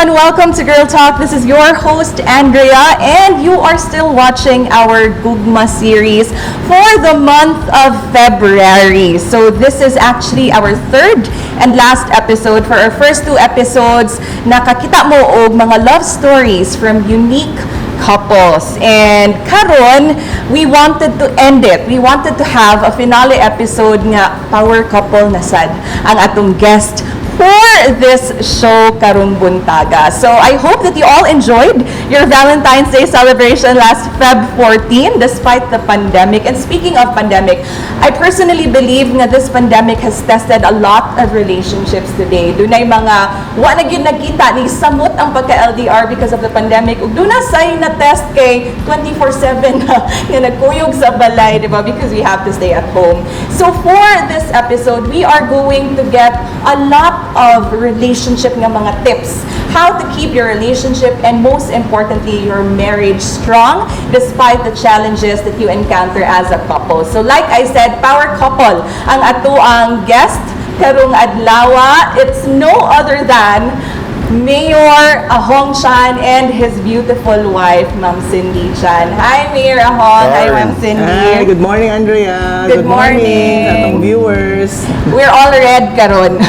Everyone. Welcome to Girl Talk. This is your host, Andrea, and you are still watching our Gugma series for the month of February. So this is actually our third and last episode. For our first two episodes, nakakita mo og mga love stories from unique couples. And karon, we wanted to end it. We wanted to have a finale episode nga power couple na sad ang atong guest for this show karong buntaga. So I hope that you all enjoyed your Valentine's Day celebration last Feb 14 despite the pandemic. And speaking of pandemic, I personally believe nga this pandemic has tested a lot of relationships today. Dunay mga wa na gyud nagkita ni samot ang pagka-LDR because of the pandemic. Ug duna say na test kay 24/7 na nga nagkuyog sa balay, di ba? Because we have to stay at home. So for this episode, we are going to get a lot of relationship nga mga tips. How to keep your relationship and, most importantly, your marriage strong despite the challenges that you encounter as a couple. So like I said, power couple ang atoang guest karong adlawa. It's no other than Mayor Ahong Chan and his beautiful wife, Ma'am Cindy Chan. Hi, Mayor Ahong. Hi, Hi. Ma'am Cindy. Hi, good morning, Andrea. Good morning. Sa atong viewers. We're all red karon.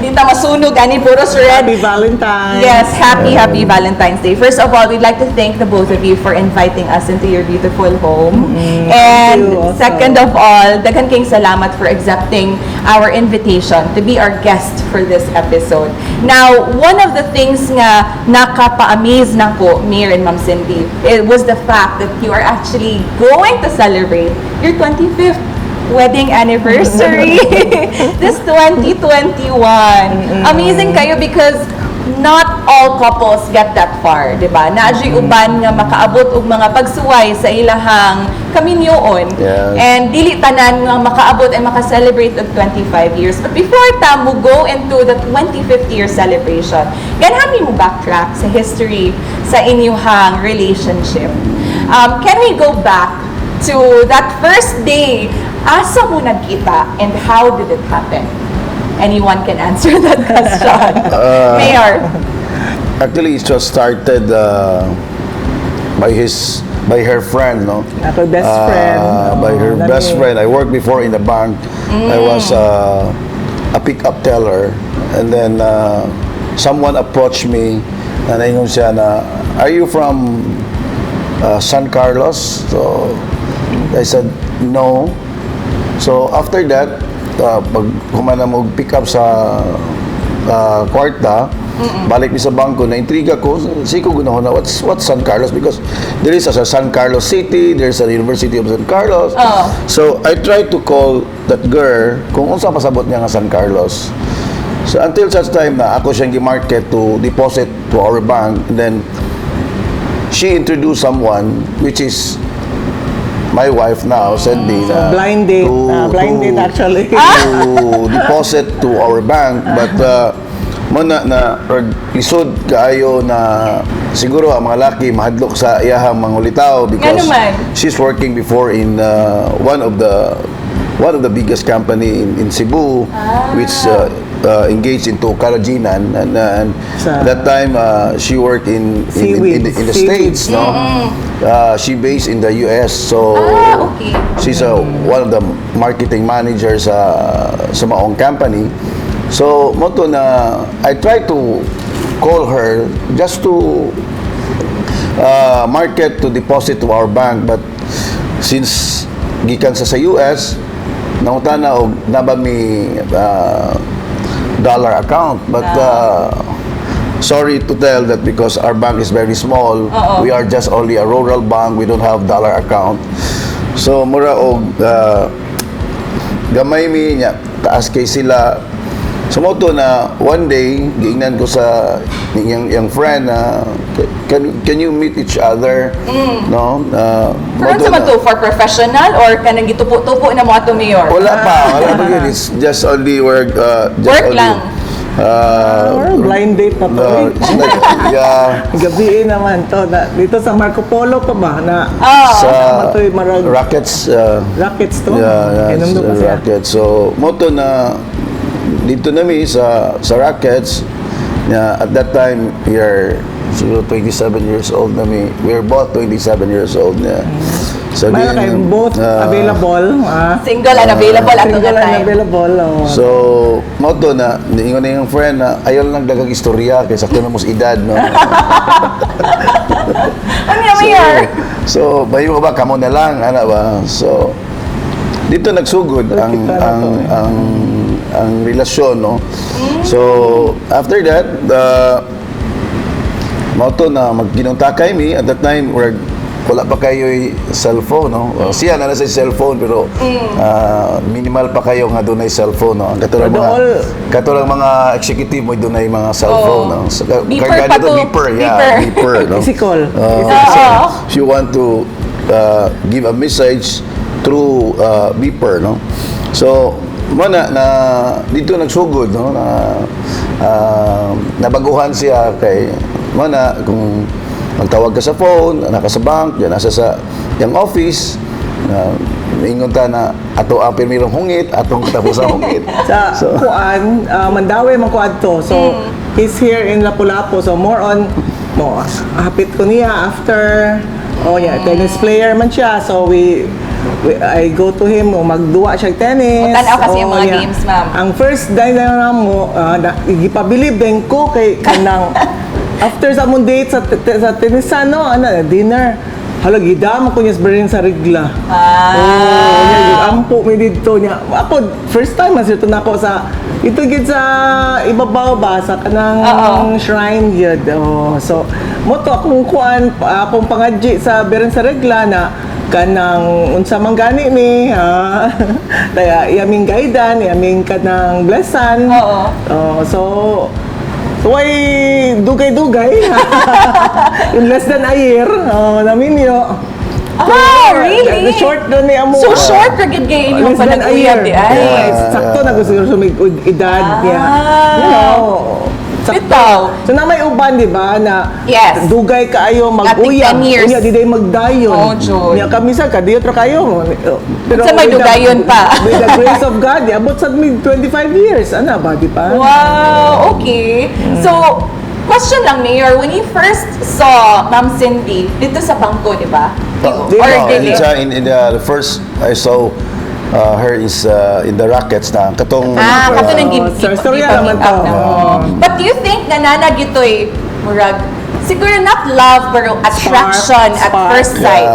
Di ta masunog ani, puros red. Happy Valentine's. Yes, happy, happy Valentine's Day. First of all, we'd like to thank the both of you for inviting us into your beautiful home. And You also. Second of all, daghan kayong salamat for accepting our invitation to be our guest for this episode. Now, one of the things nga nakapa-amaze nako, Mayor and Ma'am Cindy, it was the fact that you are actually going to celebrate your 25th wedding anniversary this 2021. Amazing kaayo because not all couples get that far, di ba? Naa juy uban nga makaabot og mga pagsuway sa ilahang kaminyoon. And dili tanan nga makaabot and maka-celebrate og 25 years. But before ta mo go into the 25th year celebration, ganahan mi mo backtrack sa history sa inyuhang relationship. Can we go back to that first day? Asa mo nagkita and how did it happen? Anyone can answer that question. Mayor. Actually, it was started by her friend, no? Ako best friend. By her Oo, lami. Best friend. I worked before in the bank. I was a pick-up teller. And then someone approached me na naingon siya na, "Are you from San Carlos?" So I said, "No." So after that, pag human na mo pick up sa kwarta, balik mi sa bangko, na intriga ko, sige ko na, what's San Carlos? Because there is a San Carlos City, there's a University of San Carlos. Oo. So I tried to call that girl kung unsa pasabot niya nga San Carlos. So until such time na ako siyang gi-market to deposit to our bank, and then she introduced someone, which is my wife now, Cindy, na Blind date. Blind date actually. To deposit to our bank, but mao na na or lisod kaayo na siguro ang mga laki mahadlok sa iyahang mangulitaw because Ngano man? She's working before in one of the biggest company in Cebu, which engaged into carrageenan, and that time she worked in the Seaweed. States, no? She based in the US, so she's one of the marketing managers sa maong company. So mao to na I try to call her just to market to deposit to our bank, but since gikan sa US, nangutana og naa ba mi dollar account, but sorry to tell that because our bank is very small, Oo. We are just only a rural bank, we don't have dollar account. So mura og gamay mi niya, taas kay sila. So mao to na one day giingnan ko sa iyang friend na, Can you meet each other?" No, Pero mao to sa man na- to, for professional or kanang gitupo-tupo na mo ato, Mayor? Wala pa, wala pa yun. It's just only work, just Work only, lang. Or blind date pa to. It's like, yeah. Gabi naman to. Na, dito sa Marco Polo pa ba? Na, Sa Matoy marag- Rockets, Rockets to. Yeah, Inom sa pa siya. Rockets. So, mao to na dito na mi sa Rockets. Yeah, at that time, we are siguro 27 years old na mi. We are both 27 years old niya. So, Mayroon din, kayo both available. Ah. Single and available at Single that and time. Available. Oh. So, mao to na, niingon na yung friend na ayaw lang daghang istorya kay sakto na mo sa edad, no? Ano yung Mayor? So, bayo ba kamo na lang, ana ba? So, dito nagsugod ang Kita na ang to eh. ang relasyon, no? So, after that, mao to na magginuntakay mi. At that time, we're wala pa kayo cellphone, no? Siya na sa cellphone, pero minimal pa kayo nga dunay cellphone, no? Ang katulad Pero mga all katulad mga executive mo dunay mga cellphone, Oo. no? So, Beeper kagaya pa dito, to. beeper, yeah, Beeper. Beeper, no? Easy call. So, Oo. if you want to give a message through beeper, no? So, mo na dito nagsugod, no? Na nabaguhan siya kay mo na kung magtawag ka sa phone, naka sa bank, yan nasa sa yung office, na ingon ta na ato ang pirmirong hungit, atong katapusan hungit. Sa So, kuan, Mandaue man ko adto. So he's here in Lapu-Lapu. So more on mo hapit ko niya after. Oh yeah, tennis player man siya. So we I go to him o magduwa siya og tennis. Tan-aw kasi yung Oh, mga yeah. games, ma'am. Ang first day na mo, na, gipabilib din ko kay kanang after sa among date sa tennisan, no, ano, dinner. Hala, gidama ko niya sa Berlin sa Regla. Ah. Oh, niya, ampo mi didto niya. Ako, first time man to nako sa ito gid sa ibabaw ba sa kanang shrine gyud. Oh, so mo to akong kuan, akong pangadji sa Beren sa Regla na kanang unsa man gani mi ha. Kaya yaming guidance, yaming kanang blessan. Oh, so way dugay-dugay. In less than a year, oh, naminyo. Ah, really? The short doon ni amo. So short ra gid kay inyong Less than a panag-uyab year. di ay. Yes, sakto na gusto ko sumig edad niya. Ah. Sakto. Bitaw. So na may uban, di ba, na dugay kaayo mag-uyab. 10 years. Unya, di day magdayon. Oh, Jud. Nya kami sa kadiyot ra kayo. Pero Sa may dugayon pa. With the grace of God, abot sa mig 25 years. Ana ba, di ba? Wow, okay. So, question lang, Mayor, when you first saw Ma'am Cindy dito sa bangko, di ba? Or No, dili? in the first I saw her is in the Rockets na katong Ah, kato nang Oh, sir, storya naman to. But do you think nga nana gitoy murag siguro not love pero attraction at Spark. first sight?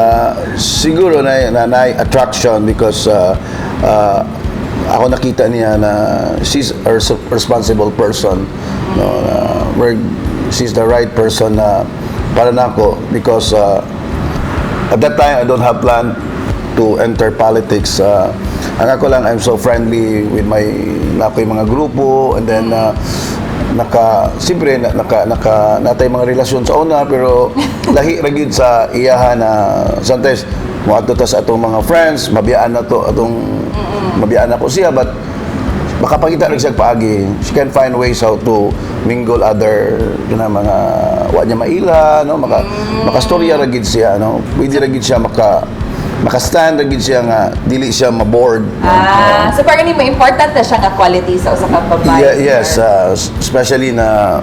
Siguro na attraction because ako nakita niya na she's a responsible person, no, na where she's the right person na para nako because at that time I don't have plan to enter politics. Ang ako lang, I'm so friendly with my nako yung mga grupo and then naka siyempre na, naka naka natay mga relasyon sa una, pero lahi ra gyud sa iyaha na sometimes moadto ta sa atong mga friends, mabiyaan na to atong mabiyaan ako siya, but makapakita rin siya paagi. She can find ways how to mingle other kana mga wa niya maila, no? Maka makastorya ra gid siya, no? Pwede ra gid siya maka maka-stand ra gid siya nga dili siya ma-bored. Ah, so parang hindi mo important na siya nga quality sa usa ka babae. Yeah, yes, especially na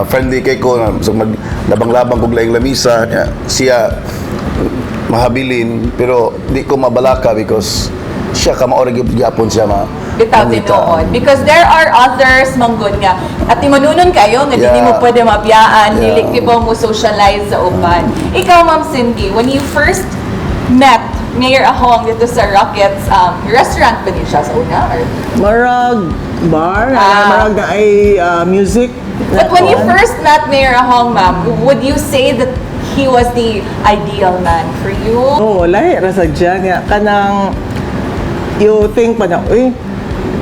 friendly kay ko na so mag labang-labang kog laing lamisa niya, siya mahabilin pero di ko mabalaka because siya ka mao ra gyud gyapon siya ma Bitaw mangita. tinuod. Because there are others manggod nga at timanunon kayo nga dili mo pwede mabiyaan, dili ko mo socialize sa uban. Ikaw, Ma'am Cindy, when you first met Mayor Ahong dito sa Rockets, restaurant ba niyo siya sa una? Or? Marag bar, Ah. marag na ay music. But when you first met Mayor Ahong, ma'am, would you say that he was the ideal man for you? Oo, lahi ra sa dyan niya. Kanang you think pa na, uy,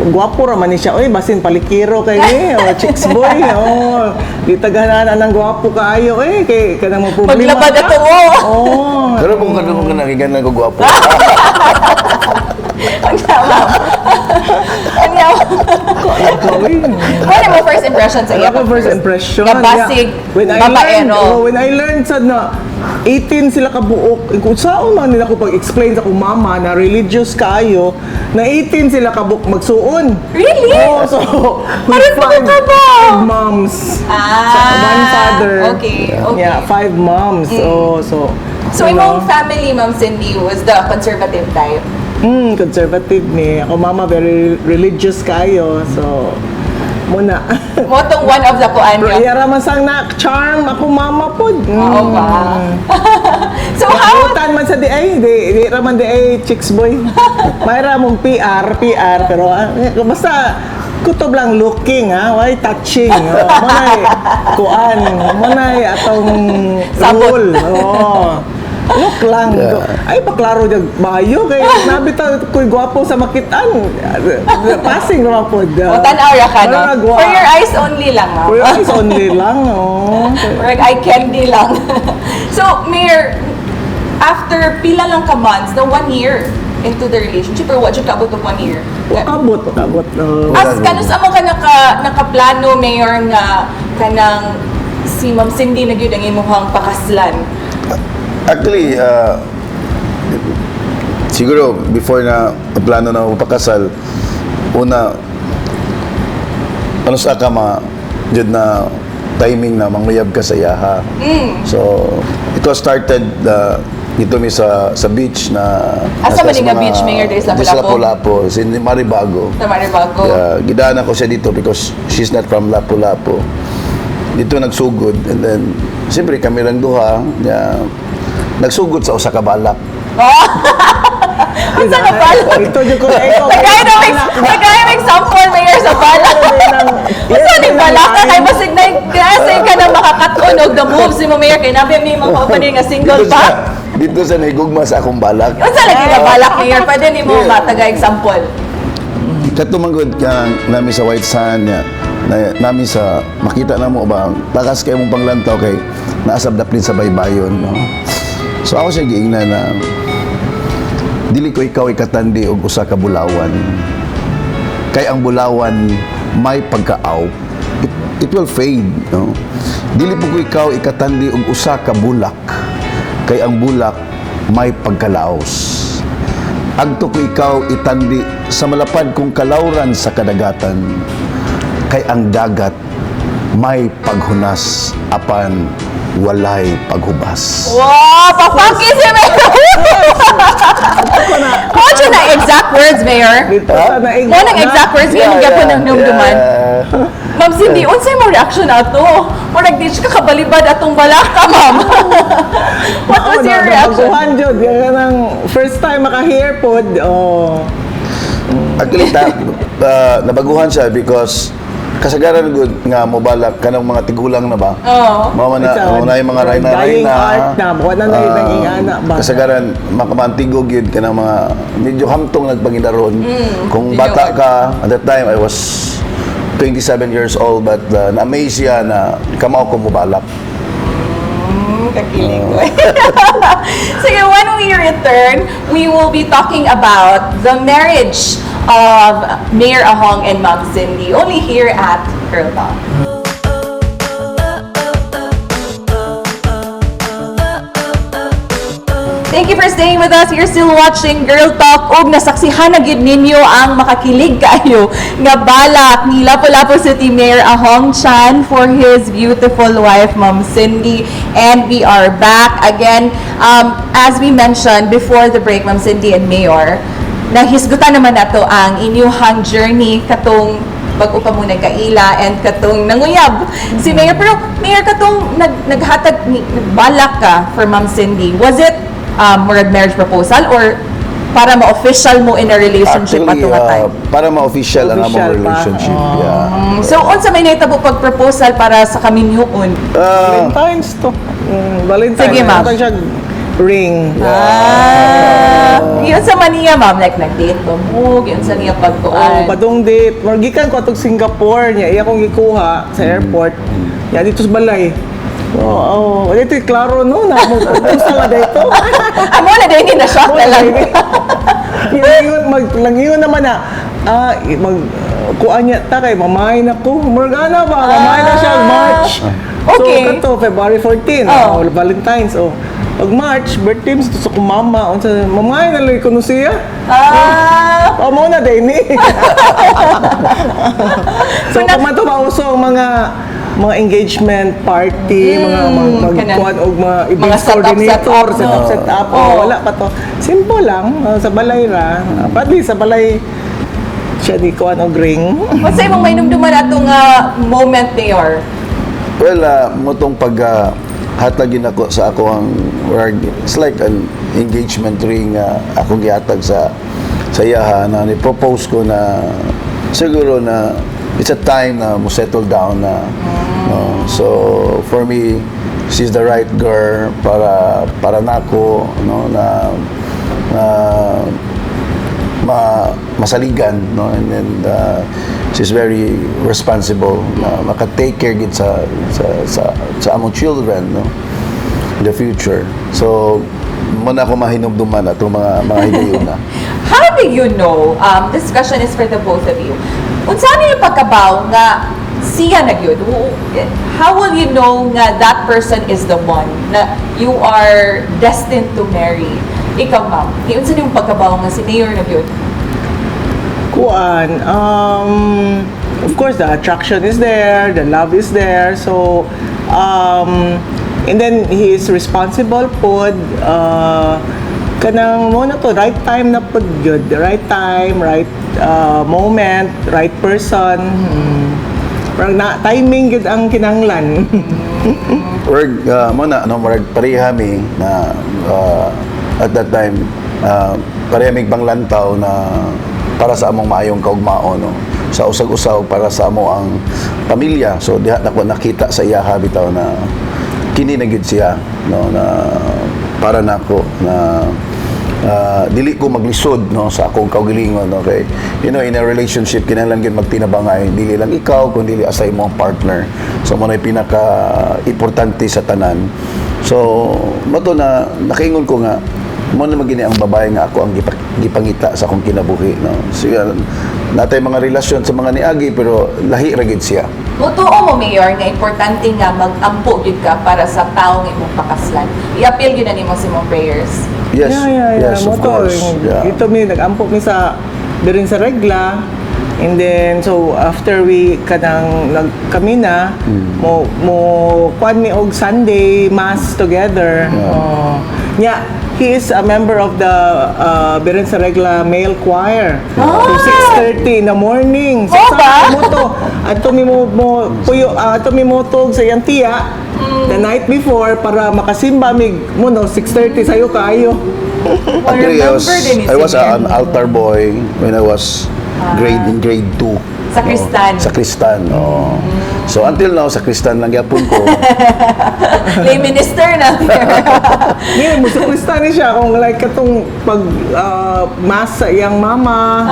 gwapo ra man ni siya. Uy, basin palikiro kay ni, o chicks boy. Oh, di tagahanan ang gwapo kaayo eh kay kanang mo problema. Maglabad ato mo. Oo. Pero kung kanang ko gwapo. Unya, ma'am. Unya. Ano mo first impression sa Ano iya? ako first impression? Nga basig, Yeah. When I learned, babaero. oh, when I learned sa na 18 sila kabuok, kung saan man nila ko pag-explain sa akong mama na religious kaayo, na 18 sila kabuok magsuon. Really? Oh, so, with Parang five, ka ba? five moms. Ah, So, one father. Okay. Yeah, five moms. Oh, so, So, you imong know, family, Ma'am Cindy, was the conservative type. Conservative ni. Ako mama, very religious kaayo. So, muna. Mao tong one of the kuan Pero nga. iya ra man sang na charm ako mama pod. Oo ba? So, how How man sa di ay, di ra man di ay chicks boy. May ra mong PR, PR pero basta kutob lang looking ha, why touching. Oh, mo nay kuan, mo nay atong Sabot. rule. Oh. Look lang. Yeah. Ay, paklaro jag bayo kay nabi ta koy gwapo sa makitaan. Passing ra pod. O, tan-aw ra ka, no? Murag wa. For your eyes only lang, ma'am. For your eyes only lang, oh. Murag eye candy lang. So, Mayor, after pila lang ka months, no, one year into the relationship, or what, jud kaabot og one year? Kabot, kabot. Oh. As kanus amo ka nakaplano, Mayor, nga kanang si Ma'am Cindy na gyud ang imuhang pakaslan? Actually, siguro before na plano na magpakasal, una, ano sa ka ma, jud na timing na manguyab ka sa iyaha. So, it was started dito mi sa beach na Asa man nasa ni nga mga- beach, Mayor, diri sa diri sa Lapu-Lapu? Lapu-Lapu, sa Maribago. Sa Maribago. Yeah, gidaan ako siya dito because she's not from Lapu-Lapu. Dito nagsugod and then siyempre kami lang duha, yeah, nagsugod sa usa ka balak. Unsa nga balak? Ito jud ko ikaw. Nagaya ng example, Mayor, sa balak. Unsa ni balak ka kay basig na kasi ka na makakatun og the moves ni mo, Mayor, kay nabi may mga kauban nga single Dito pa. Dito sa nahigugma sa akong balak. Unsa lagi nga balak, Mayor? Pwede nimo mataga example. Kato man gud ka nami sa White Sand niya, na, nami sa makita na mo ba takas kay mong panglantaw kay naasab daplin sa baybayon, no. So ako siya giingnan na dili ko ikaw ikatandi og usa ka bulawan. Kay ang bulawan may pagkaaw. It will fade, no. Dili po ko ikaw ikatandi og usa ka bulak. Kay ang bulak may pagkalaos. Agto ko ikaw itandi sa malapad kong kalawran sa kadagatan. Kay ang dagat may paghunas apan walay paghubas. Wow, pa-funky si Mayor. Mo na exact words, Mayor. Dito sa naig. Mo nang exact words kay yeah, gyapon ang numduman. Ma'am Cindy, unsay mo reaction ato? Murag di siya kabalibad atong balaka, ma'am. What was your reaction? Baguhan jud, yan ang first time maka-hear pod. Oh. Actually, nabaguhan siya because kasagaran gud nga mobalak kanang mga tigulang na ba? Oo. Mao na It's a mao na yung mga rayna dying rayna. art na, wala na yung nangingana ba? Kasagaran makamantigo gyud kanang mga medyo hamtong nagpangidaron. Kung Medyo bata ka at that time I was 27 years old but na-amaze siya na kamao ko mobalak. Kakilig ko. Sige, when we return, we will be talking about the marriage of Mayor Ahong and Ma'am Cindy, only here at Girl Talk. Thank you for staying with us. You're still watching Girl Talk ug nasaksihan na gyud ninyo ang makakilig kayo nga balak ni Lapu-Lapu City Mayor Ahong Chan for his beautiful wife, Ma'am Cindy. And we are back again. As we mentioned before the break, Ma'am Cindy and Mayor, nahisgutan naman nato ang inyuhang journey katong bag-o pa mo nagkaila and katong nanguyab si Mayor. Pero Mayor, katong naghatag, balak ka for Ma'am Cindy, was it murag marriage proposal or para ma-official mo in a relationship Actually, ato nga time? para ma-official ang among Official pa. relationship. Oh. Yeah. So, unsa may nahitabo pag-proposal para sa kaminyuon? Valentine's to. Valentine's. Sige, ma'am. Ano siya ring. Ah, yun sa maniya, ma'am. Like, nag-date ba mo? Yun sa niya Oh, pagkuan. padung date. Murag gikan ko atong Singapore niya. Iya kong gikuha sa airport. Ya dito sa balay. Oh. Dito klaro no na mo gusto nga dito. Amo na din na shock na lang. Nangingon mag nangingon naman na mag kuan niya ta kay mamay na ko. Morgana ba? Mamay na siya March. So kato February 14, oh, Valentine's, oh. Pag March, birthday mo sa akong mama. Unsa mamay na lang kuno siya. Oh, mo na din ni. So, kung man to mauso ang mga engagement party, mga magkuan og mga event Mga setup, coordinator, set up, set up, no? set up. Oo. Oh, wala pa to. Simple lang, sa balay ra. At least sa balay siya di kuan og ring. Unsa imong mainumduman atong moment, Mayor? Well, motong pag hatagin ako sa ako ang it's like an engagement ring akong gihatag sa iyaha na ni-propose ko na siguro na it's a time na mo settle down na, no? So for me, she's the right girl para nako, no, na na masaligan, no, and then she's very responsible na maka-take care gid sa among children, no, in the future. So mo na ako mahinumduman atong mga higayuna. How do you know, this question is for the both of you, unsa niyo pagkabaw nga siya na gyud? How will you know nga that person is the one na you are destined to marry? Ikaw, ma'am, unsa niyong pagkabaw nga si Mayor na gyud? Kuan, of course, the attraction is there, the love is there. So, and then he is responsible pod. Kanang mo na to, right time na pod good. The right time, right moment, right person. Parang na, timing gud ang kinanglan. Work mo na, no, murag pareha mi na at that time pareha mig panglantaw na para sa among maayong kaugmaon, no, sa usag-usaw para sa amo ang pamilya. So diha na ko nakita sa iyaha bitaw na kini na gyud siya, no, na para nako na dili ko maglisod, no, sa akong kaugalingon, no, kay in a relationship kinahanglan gyud magtinabangay, dili lang ikaw kundi asa imong partner. So mo na pinaka importante sa tanan. So mo to na nakaingon ko nga mo na magini ang babae nga ako ang gipangita sa akong kinabuhi, no. Siya natay mga relasyon sa mga niagi pero lahi ra gid siya. Mutuo mo, Mayor, nga importante nga mag-ampo gyud ka para sa taong imong pakaslan. I-appeal gyud na nimo sa imong prayers. Yes. Yeah. Yes, of Mo to, course, yeah. Ito mi nag-ampo mi sa birin sa regla. And then so after we kanang nag kami na mo kuan mi og Sunday mass together. Oh. Nya, he is a member of the Birin sa Regla male choir. So 6:30 in the morning. So, Oh, ba? mo to. Adto mi mo puyo adto mi mo tug sa iyang tiya the night before para makasimba mig mo, no, 6:30 sayo kaayo. Actually, Remember din ni I was si Mayor. an altar boy when I was grade in grade 2. Sakristan. Oh, sakristan, oh. So until now, sakristan lang gyapon ko. Lay minister na. Hindi, mo sakristan ni siya kung like katong pag mass sa iyang mama.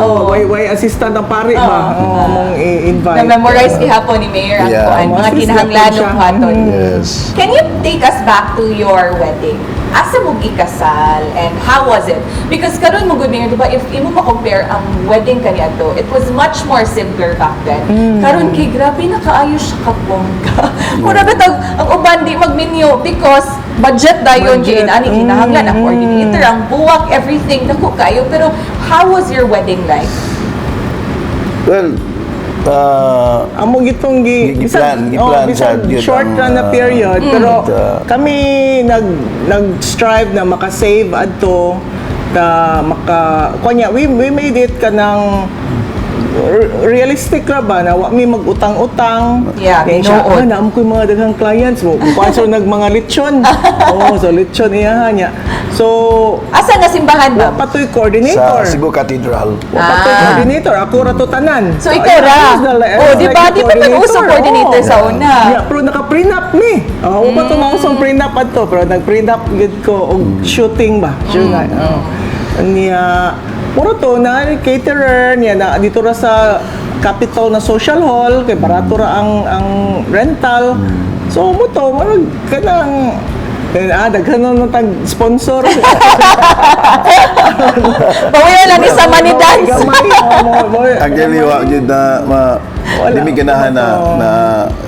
Oh, way assistant ang pari ba? Oh, mong i-invite. Na-memorize gihapon ni Mayor ang kuan, mga Assist kinahanglan siya. buhaton. Yes. Can you take us back to your wedding? Asa mo gikasal and how was it? Because karon mo gud, Mayor, di ba, if imo ma-compare ang wedding kaniadto, it was much more simpler back then. Karon kay grabe na kaayo siya kabongga. Mura ba tag ang uban di magminyo because budget dayon kay Budget. ani kinahanglan ang coordinator, ang buwak, everything dako kaayo. Pero how was your wedding like? Well, Amo gitong gi Giplan oh, bisan sad yun short ang, run na period, pero kami nag-strive na maka-save adto na maka kunya we made it kanang realistic ra ba na wa mi mag-utang-utang. Yeah, Kaya siya, tinuod. Naam ko yung mga daghang clients mo. Kuan so nag mga lechon. Oh, so lechon iya niya. So Asa nga simbahan wa ba? pa to'y coordinator. Sa Cebu Cathedral. Wa pa to'y coordinator. Ako ra to tanan. So ikaw ra. I was Oh, I was di ba? like Di the pa nag-uso coordinator sa una. Yeah, pero naka-prenup mi. Oh, wa pa to mausong prenup adto, pero nag-prenup gid ko og shooting ba. Sure na. Oh. Niya, puro to na caterer niya na dito ra sa Capitol na social hall kay barato ra ang rental. So mo to murag kanang Then daghan na tag sponsor. Bawi lang ni sa money dance. Gamay, oh, Actually, wa gyud na ma Wala. di mi ganahan na Oo. Na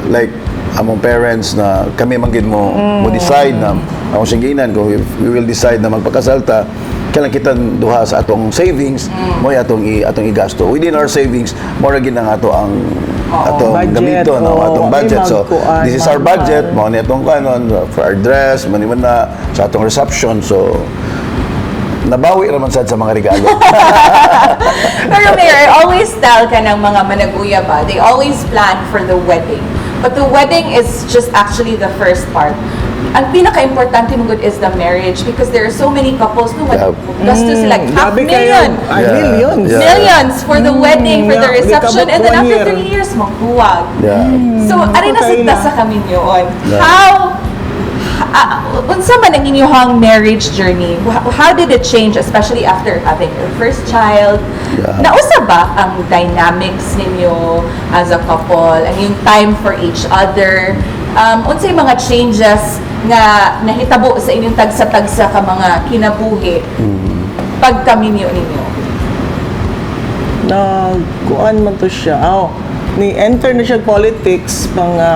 like among parents na kami man gid mo decide na akong singinan ko, if we will decide na magpakasal ta, kailan kita duha sa atong savings mo atong igasto within our savings, mo ra gid ang ato ang atong Budget, gamiton, oo. atong budget. Ay, So magkuan, this is our mahal. budget mo ni atong kanon for our dress, mo ni man na sa atong reception. So nabawi ra man sad sa mga regalo. Pero Mayor, I always tell ka ng mga manag-uya ba, they always plan for the wedding. But the wedding is just actually the first part. Ang pinaka-importante mo gud is the marriage because there are so many couples no gastos like half Grabe kayo. million. Ay, millions. Millions for the wedding, for the reception, Di and then kabot after 1 year. 3 years, maghuwag. So, ari na Patay sa na. Sa kami yun. Unsa man ang inyong marriage journey? How did it change, especially after having your first child? Yeah. Nausa ba ang dynamics ninyo as a couple and yung time for each other? Unsay mga changes nga nahitabo sa inyong tagsa-tagsa ka mga kinabuhi pagkaminyo ninyo? Nagkuan man to siya. Oh, ni enter na siya politics mga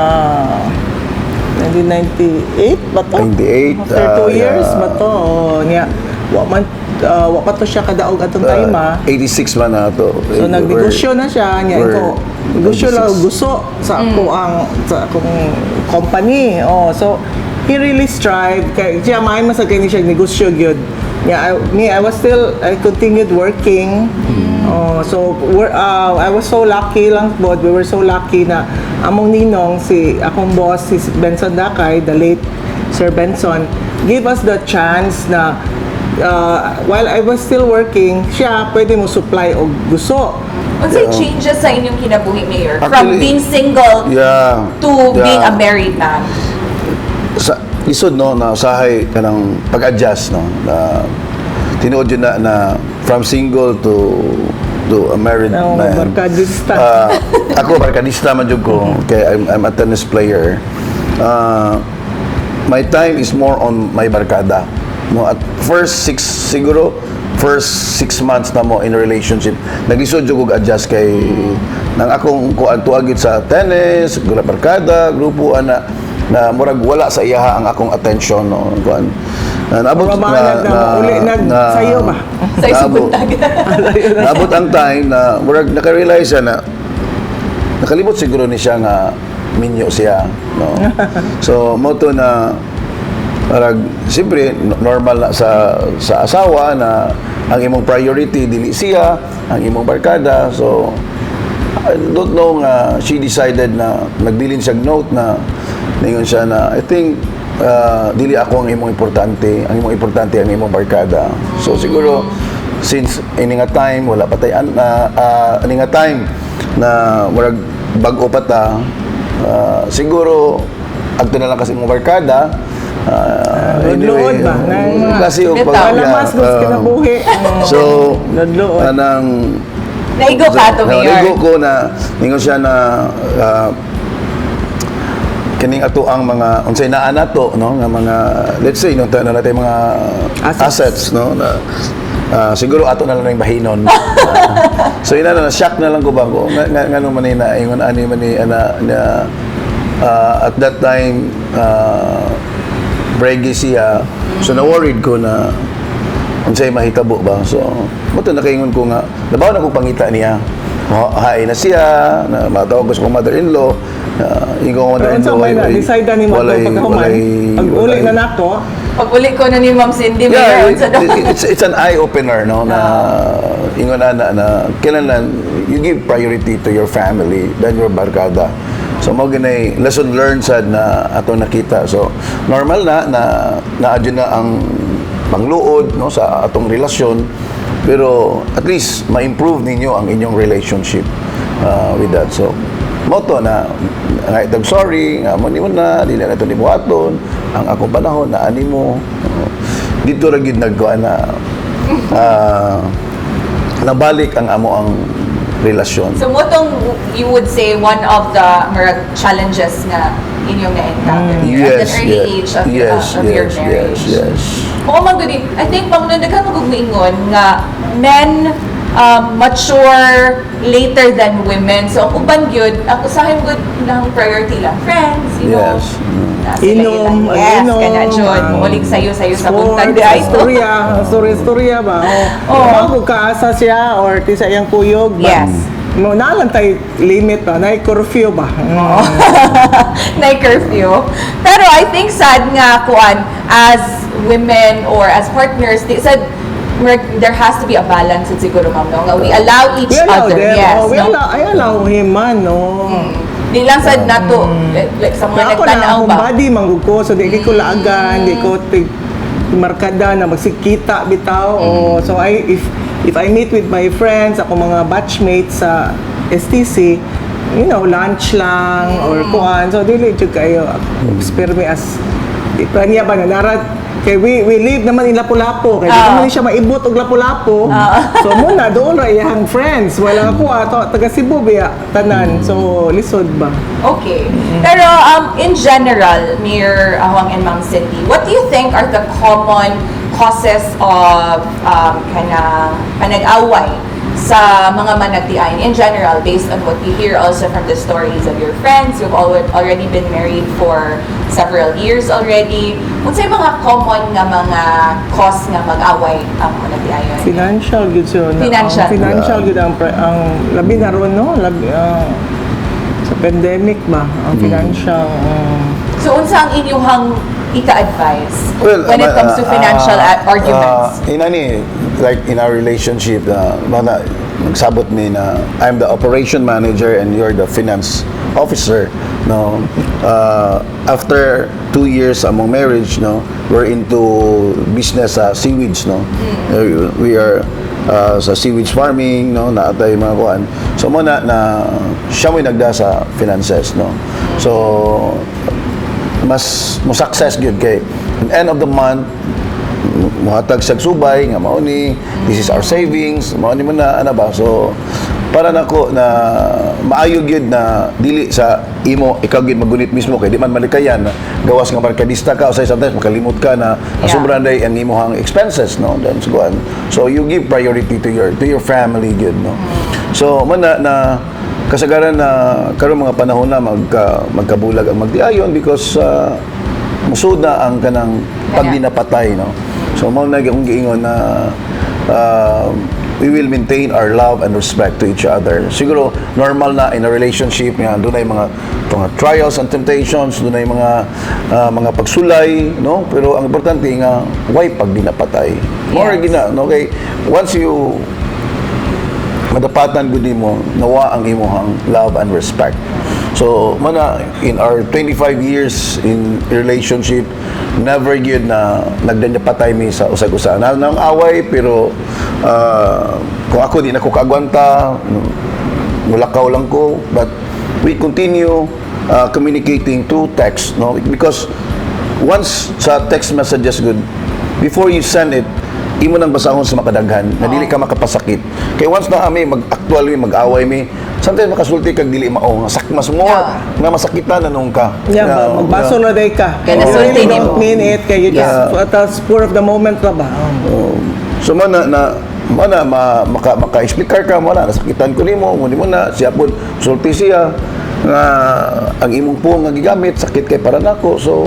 1998 ba to? 98, After 2 years yeah. ba to? Oh, niya. Wa pa to siya kadaog atong time ah. 86 man na to. So nagnegosyo na siya niya we're ko. Negosyo lang 96. gusto sa ako ang sa akong company. Oh, so he really strive kay siya, maayo man sa kay ni siya negosyo gyud. Yeah, I was still, I continued working. Oh, so I was so lucky lang bod. We were so lucky na among ninong, si akong boss, si Benson Dakay, the late Sir Benson, gave us the chance na while I was still working, siya pwede mo supply og guso. Unsay changes sa inyong kinabuhi, Mayor? From Actually, being single to being a married man? Sa isod, no, na usahay kanang pag-adjust, no, na tinuod yun na from single to a married No, man. Barkadista. Ah, ako barkadista man jud ko kay I'm a tennis player. My time is more on my barkada. No, at first six siguro first 6 months na mo in a relationship, naglisod jud kog adjust kay nang akong kuan tuagit sa tennis, barkada, grupo ana na murag wala sa iyaha ang akong attention, no, kuan. Na naabot Mura ba uli nag sayo ba? Sa isang buntag. Naabot ang time na murag naka-realize siya na nakalimot siguro ni siya nga minyo siya, no? So mo to na parang siyempre normal na sa asawa na ang imong priority dili siya, ang imong barkada. So I don't know nga she decided na nagbilin siya note na ningon siya na, "I think dili ako ang imong importante, ang imong importante ang imong barkada." So siguro since ini nga time wala pa tay ini nga time na murag bag-o pa ta, siguro agto na lang kasi imong barkada. Lodlood ba? Kasi yung Bitaw. Wala mas gusto kinabuhi. So, Lodlood. Anang Naigo ka to, No, Mayor. naigo ko na ningon siya na kining ato ang mga unsay naa nato, no, nga mga, let's say, no, na natin mga Assets. assets, no, na siguro ato na lang yung bahinon. So ina na shock na lang ko ba ko nga ngano man ni na ingon ani man ni ana na at that time bregi siya, so na worried ko na unsay mahitabo ba. So mo to nakaingon ko nga nabaw na ko pangita niya. Hain na siya na matawag ko sa akong mother-in-law na ingon ko Pero unsa mother-in-law may na decide na ni mo pagkahuman? Pag uli na nako, Pag uli ko na ni Ma'am Cindy, Yeah, Mayor, unsa daw? it's an eye opener, no, na ingon na kailangan you give priority to your family than your barkada. So mo ginay lesson learned sad na ato nakita. So normal na na naadyo na ang pangluod, no, sa atong relasyon, pero at least ma-improve ninyo ang inyong relationship with that. So mo to na nga itag sorry nga mo ni mo na dili na ito ni buhaton ang akong panahon na ani mo. Dito ra gid nagkuan na nabalik ang amo ang relasyon. So mo tong you would say one of the murag challenges nga inyong na-encounter here at an early age of your marriage. Oo man gud eh. I think, ma'am, nung daghan mo moingon nga men mature later than women. So ang uban gyud, ang usahay gud ng priority lang friends. Na sila Inom, ilang- yes, inom, kana jud, mulig sayo-sayo sa buntag di ay to. Istorya, istorya, istorya ba? Oh. Oo. Bago kaasa siya or ti sa iyang kuyog ba? Yes. No, naa lang tay limit ba? Nay curfew ba? Na curfew. Pero I think sad nga kuan as women or as partners, di sad there has to be a balance sad siguro, ma'am, no? Nga we allow each We allow other. them. Yes, Oh, we no? allow, I allow him man, no. Di lang sad nato like sa mga Pero ako na nagtanaw akong ba. Body manggug ko, so di ko laagan, di ko tig markada na magsikita bitaw. Oh, so I if I meet with my friends, ako mga batchmates sa STC, lunch lang or kuan. So dili jud kayo spare me as di pa niya ba na nara kay we live naman in Lapu-Lapu kay di naman siya maibot og Lapu-Lapu. So muna doon ra iyang friends. Wala ako ato taga Cebu biya tanan. So lisod ba. Okay. Pero in general, Mayor Huang and Ma'am Cindy, what do you think are the common causes of kanang panag-away sa mga managtiayon in general, based on what you hear also from the stories of your friends who've already been married for several years already? Unsay mga common nga mga cause nga mag-away ang managtiayon? Financial gyud siya. Financial. Ang financial gyud ang labi na ron, no, labi, sa pandemic ba ang financial So unsa ang inyong ika-advise Well, when it comes to financial arguments? In any, like in our relationship, mana, nagsabot mi na I'm the operation manager and you're the finance officer. No, after 2 years among marriage, no, we're into business sa seaweeds, no. We are sa seaweeds farming, no, naatay mga kuan. So mo na na siya mo'y nagda sa finances, no. So mas mo success gyud kay end of the month muhatag sa subay nga mao ni, this is our savings, mao ni mo na ana ba. So para nako na maayo gyud na dili sa imo ikaw gyud magunit mismo kay di man malikayan gawas nga markadista ka o say sometimes makalimot ka na sobra na ang imong expenses, no, then so kuan. So you give priority to your family gyud, no. So man na, na kasagaran na karon mga panahon na magkabulag ang magdiayon because musud na ang kanang pagdinapatay, no. So mao na akong giingon na we will maintain our love and respect to each other. Siguro normal na in a relationship nga dunay mga trials and temptations, dunay mga pagsulay, no, pero ang importante nga why pagdinapatay more gina, no, kay once you madapatan gud nimo nawa ang imong love and respect. So mana in our 25 years in relationship, never gyud na nagdanyapatay mi sa usag-usa na nang away, pero kung ako di na ko kaagwanta, mulakaw lang ko, but we continue communicating through text, no, because once sa text messages good before you send it, imo nang basahon sa makadaghan na dili ka makapasakit, kay once na ami mag-actual mi mag-away mi, sometimes makasulti kag dili mao nga mas more nga masakitan na nung ka. Yeah, ba, magbaso na day ka. Kaya You nasulti really nimo. don't mean it kay you just at the spur of the moment ra ba. Oh. So man na, na mo na ma, maka maka-explicar ka mo na nasakitan ko nimo mo nimo na siya pod sulti siya nga ang imong puong nga gigamit sakit kay para nako, so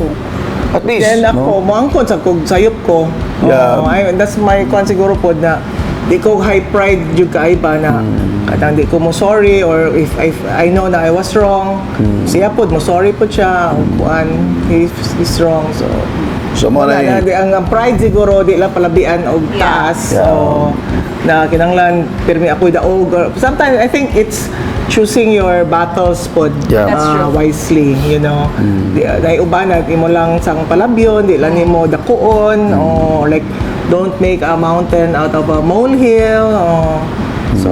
at least Then ako, no? moangkon sa kog sayop ko. Oh, ay, that's my kwan siguro pod na di ko high pride jud kay ba na katang di ko mo sorry or if I know na I was wrong, siya pod mo sorry pod siya, kuan he's wrong. So So mo wala na na, di, ang pride siguro di lang palabian og taas. So na kinanglan pirmi ako daog or sometimes I think it's choosing your battles pod That's true. wisely. Di dahil uban na imo lang sang palabyon, di lang nimo dakuon or like don't make a mountain out of a molehill. Or, so,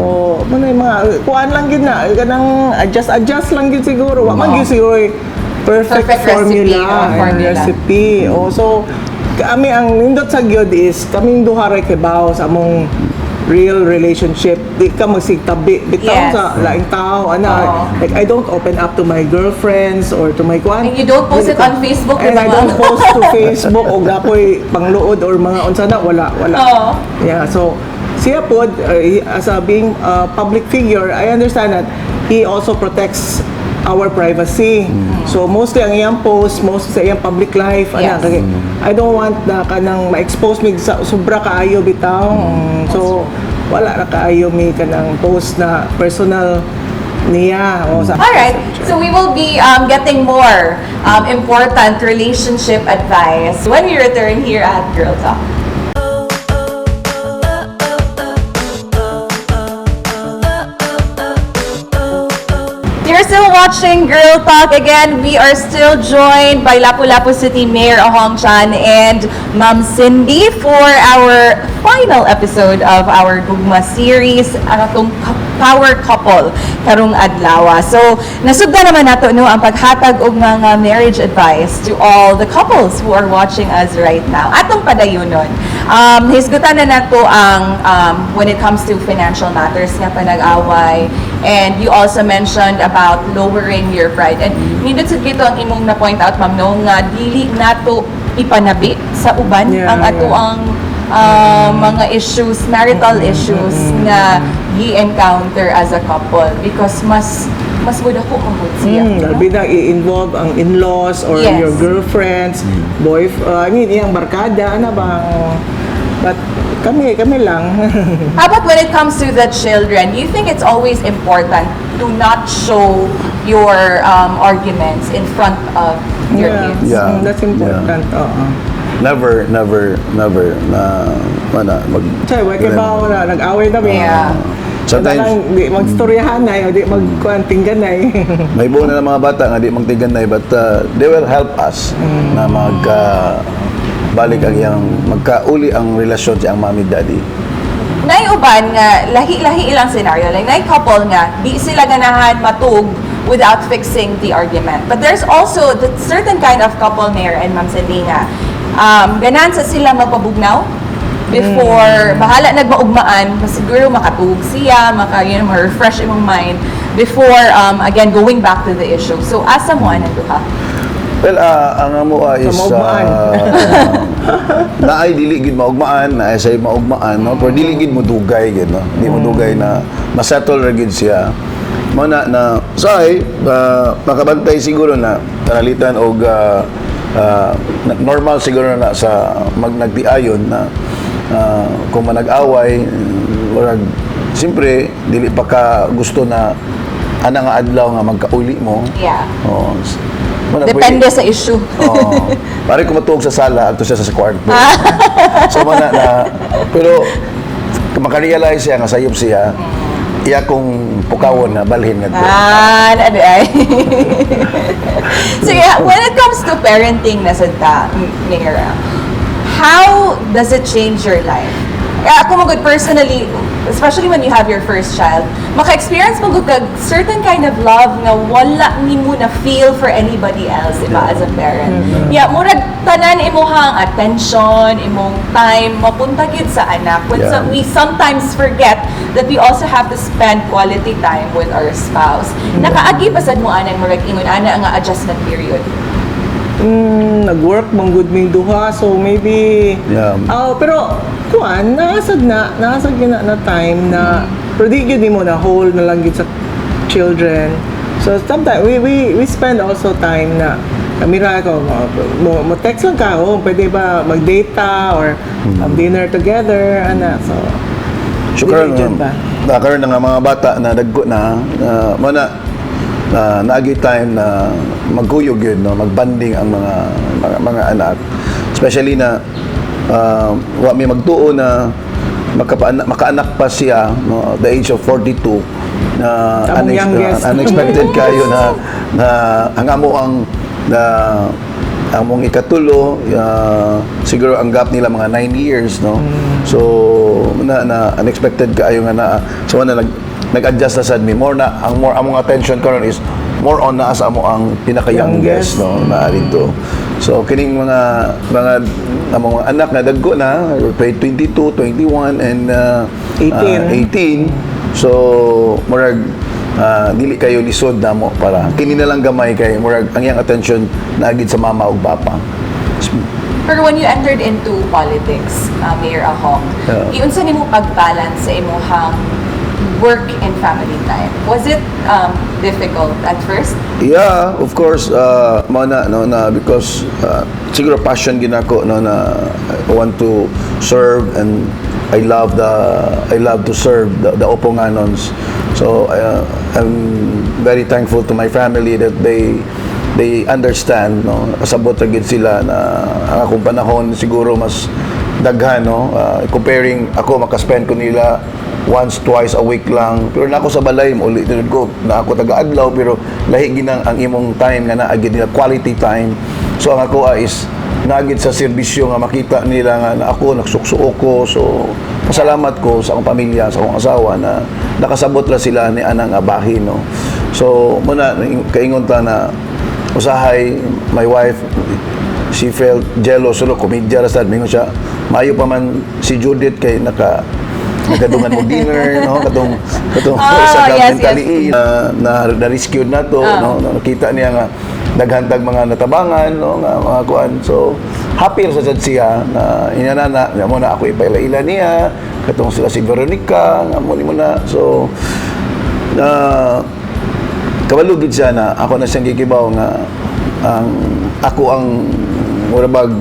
mo na yung mga kuan lang gid na kanang adjust adjust lang gid siguro. Wa man gid siguro perfect, Perfect recipe formula, or and formula. Recipe. Oh, so kami ang nindot sa gyud is kaming duha ra kibaw sa among real relationship. Di ka magsigtabi bitaw sa laing tao ana. Like, I don't open up to my girlfriends or to my kuan. And you don't post it on Facebook, And di ba, I don't ma'am? Post to Facebook og ako'y pangluod or mga unsa na, wala, wala. Yeah, so siya pod, as a being a public figure, I understand that he also protects our privacy. So mostly ang iyang post, mostly sa iyang public life, ana, kay I don't want na kanang ma-expose mig sa sobra kaayo bitaw. So wala ra kaayo mi kanang post na personal niya o sa All right. So we will be getting more important relationship advice when we return here at Girl Talk. You're still watching Girl Talk. Again, we are still joined by Lapu-Lapu City Mayor Ahong Chan and Ma'am Cindy for our final episode of our Gugma series, ang atong power couple karong adlaw. So, nasugdan naman nato, no, ang paghatag og mga marriage advice to all the couples who are watching us right now. Atong padayunon. Hisgutan na nato ang when it comes to financial matters nga panag-away, and you also mentioned about lowering your pride. And nindot sad kito ang imong na point out, ma'am, no, nga dili nato ipanabi sa uban ang atoang mga issues, marital issues nga gi-encounter as a couple because mas mudako man gud siya, no? Labi na i-involve ang in-laws or your girlfriends, boy, I mean, iyang barkada, ano ba? But kami, kami lang. How about when it comes to the children? Do you think it's always important to not show your arguments in front of your Yeah. kids? Yeah. That's important. Oo. Never, never, never na mana mag Chay, wa kay ba na nag-away na mi. Sometimes Kanang di magstoryahan na, di magkuan tingganay. May buo na ng mga bata nga di magtiganay, but they will help us na magka balik ang iyang magkauli ang relasyon sa ang mommy daddy. Nay uban nga lahi-lahi ilang scenario. Like nay couple nga di sila ganahan matug without fixing the argument. But there's also the certain kind of couple, Mayor and Ma'am Cindy, nga ganahan sa sila magpabugnaw before bahala nagmaugmaan, mas siguro makatug siya, maka ma-refresh imong mind before again going back to the issue. So asa mo anang duha? Well, ang amo is Sa maugmaan. Naay dili gid maugmaan, naay say maugmaan, no, pero dili gid mo dugay gid, no. Di mo dugay na masettle ra gid siya. Mo na na say makabantay siguro na panalitan og normal siguro na sa mag nagtiayon na kung manag-away, murag siyempre dili pa ka gusto na ana nga adlaw nga magkauli mo. Oh, mo na Depende sa issue. Oo. Pare ko matuog sa sala adto siya sa kwarto. So man na, pero makarealize siya nga sayop siya. Iya kong pukawon na balhin ngadto. Ah, na ay. Sige, when it comes to parenting na sad ta, Mayor, how does it change your life? Eh, ako mo gud personally, especially when you have your first child, maka-experience mo gud kag certain kind of love nga wala nimo na feel for anybody else, di ba, as a parent. Yeah, murag tanan imuhang attention, imong time mapunta gyud sa anak. When we sometimes forget that we also have to spend quality time with our spouse. Nakaagi ba sad mo anang murag ingon ana nga adjustment period? Nag-work man gud ming duha, so maybe Oh, pero kuan naasad gyud na, na time na pero di gyud nimo na whole na lang gyud sa children. So sometimes we spend also time na kami ra ko mo text lang ka, "Oh, pwede ba mag-data or have dinner together?" ana, so So karon dili jud ba? Na karon na nga mga bata na dagko na mo na na naagi time na magkuyog yun, no, magbanding ang mga anak, especially na wa may magtuo na makapaanak, makaanak pa siya, no, at the age of 42 na Among youngest. Unexpected kayo na na ang amo ang na among ikatulo, siguro ang gap nila mga 9 years, no. So na, na unexpected kaayo nga na so na nag-adjust na sad mi more na ang more among attention karon is more on naa sa amo ang pinaka-youngest, Youngest. no, na dito. So kining mga anak na dagko na, 22, 21 and 18. 18. So murag dili kayo lisod namo para kini na lang gamay kay murag ang iyang attention naa gyud sa mama ug papa. Pero when you entered into politics, Mayor Ahong, giunsa nimo pag-balance sa imuhang work and family time? Was it difficult at first? Yeah, of course, mao na, no, na because siguro passion gyud nako, no, na I want to serve and I love to serve the Oponganons. So I'm very thankful to my family that they understand, no. Kasabot ra gyud sila na ang akong panahon siguro mas daghan, no, comparing ako makaspend ko nila once, twice a week lang, pero na ako sa balay mo ulit ko na ako taga-adlaw, pero lahi ginang ang imong time nga naa gyud nila, quality time. So ang ako is naa gyud sa serbisyo nga makita nila nga na ako nagsuksuo ko. So pasalamat ko sa akong pamilya, sa akong asawa na nakasabot ra sila ni anang abahin, no. So muna kaingon ta na usahay my wife, she felt jealous, so komedya ra sad, mingon siya, maayo pa man si Judith kay nakadungan mo dinner, no, katong sa mentally ill, na rescue na to, no, na nakita niya nga daghan tag mga natabangan, no, nga mga kuan. So happy ra sa sad siya na inana na mo na ako ipaila-ila niya katong sila si Veronica nga mo ni mo na. So na kabalo gyud siya na ako na siyang gikibaw nga ang ako ang mura bag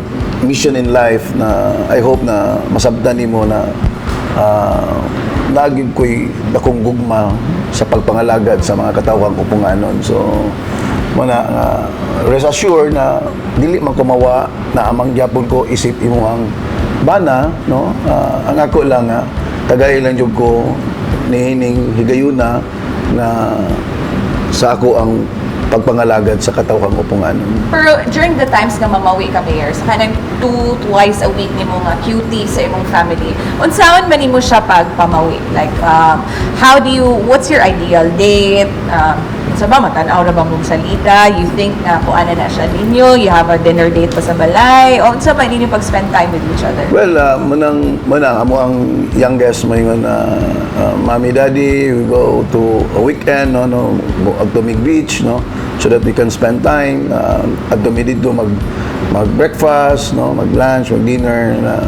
mission in life na I hope na masabtan nimo na naa gyud ko'y dakong gugma sa pagpangalagad sa mga katawhang Oponganon. So mo na nga rest assured na dili man ko mawa na amang gyapon ko isip imuhang bana, no. Ang ako lang nga tagay lang jud ko niining higayuna na sa ako ang pagpangalagad sa katawhang Oponganon. Pero during the times nga mamawi ka, Mayor, sa kanang two, twice a week nimo nga QT sa imong family, unsaon man nimo siya pagpamawi? Like, how do you, what's your ideal date? Unsa ba, matan-aw ra ba mong salita? You think na kung ano na siya ninyo? You have a dinner date pa sa balay? O unsa ba ninyo pag-spend time with each other? Well, manang amo ang youngest moingon na "Mommy, Daddy, we go to a weekend, no, adto mig beach, no, so that we can spend time adto mi didto mag breakfast, no, mag lunch, mag dinner na."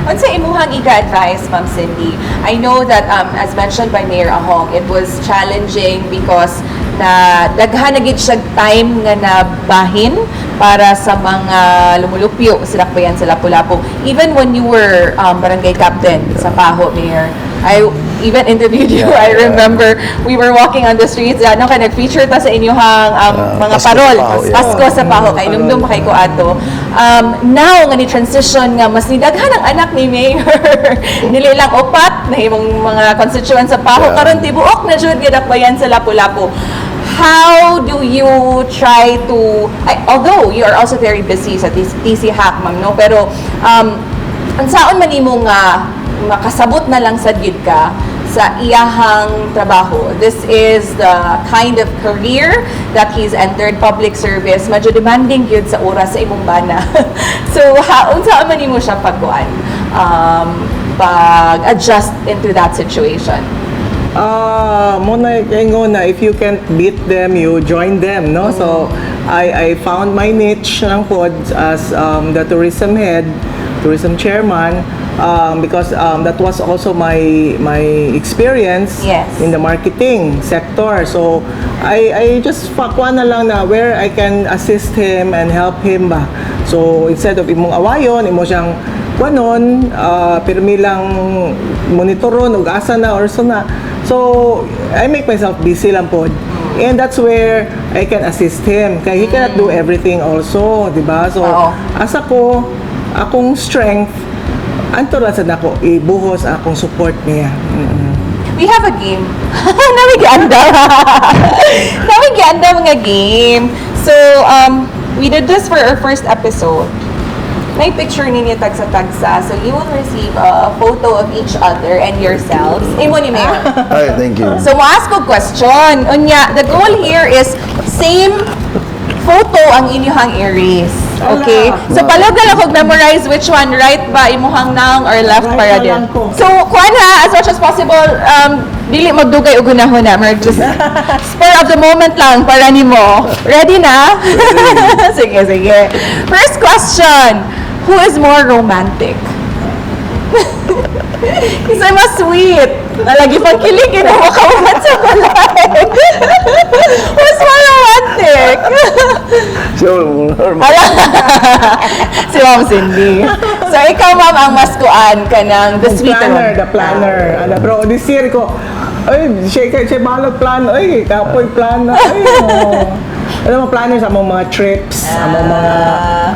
Unsa imuhang ika-advise, Ma'am Cindy? I know that as mentioned by Mayor Ahong, it was challenging because na daghan na gyud siya time nga nabahin para sa mga lumulupyo sa Dakbayan sa Lapu-Lapu. Even when you were barangay captain sa Pajo, Mayor, I even interviewed you. I remember we were walking on the streets. Ano ka, nag-feature ta sa inyong mga Pasko sa parol. Pajo, yeah. Pasko sa Pajo. Kay numdum pa kay ko ato. Now, nga ni transition nga mas nidaghan ang anak ni Mayor. Dili lang upat na imong mga constituents sa Pajo. Karon tibuok na jud Dakbayan sa Lapu-Lapu. How do you try to, ay, although you are also very busy sa TC Hack, ma'am, no? Pero, unsaon man nimo nga makasabot na lang sad gyud ka sa iyahang trabaho? This is the kind of career that he's entered, public service. Medyo demanding gyud sa oras sa imong bana. So, ha, unsaon man nimo siya pagkuan? Pag-adjust into that situation? Ah, mo na ingon na if you can't beat them, you join them, no? So I found my niche lang pod as the tourism head, tourism chairman, because that was also my experience in the marketing sector. So I just fakwa na lang na where I can assist him and help him ba. So instead of imong awayon, imo siyang kuanon, pirmi lang monitoron ug asa na or so na. So I make myself busy lang pod. And that's where I can assist him. Kay he cannot do everything also, di ba? So, asa ko, akong strength, anto ra sad nako ibuhos akong support niya. We have a game. Nawigianda. Nawigianda mga game. So, we did this for our first episode. May picture ninyo tagsa-tagsa. So, you will receive a photo of each other and yourselves. Imo ni Mayor. Ay, thank you. So, mo-ask ko question. Unya, the goal here is same photo ang inyong erase. Okay? Ala. So palihog na lang kog memorize which one, right ba imuhang naong or left Right para na din. lang ko. So kuan ha, as much as possible, dili magdugay og hunahuna, mer just spur of the moment lang para nimo. Ready na? Sige, sige. First question, who is more romantic? Kasi mas sweet. Nalagi pang kilig, mo kauman sa balay. Who's more romantic? So, Ala. Si Ma'am Cindy. So, ikaw, ma'am, ang mas kuan ka ng the sweeter Planner, one. The planner. Ano, pero this year ko, ay, siya bahalag plan, ay, kapoy plan, ay, oh. Ano mga planner sa among mga trips, among mga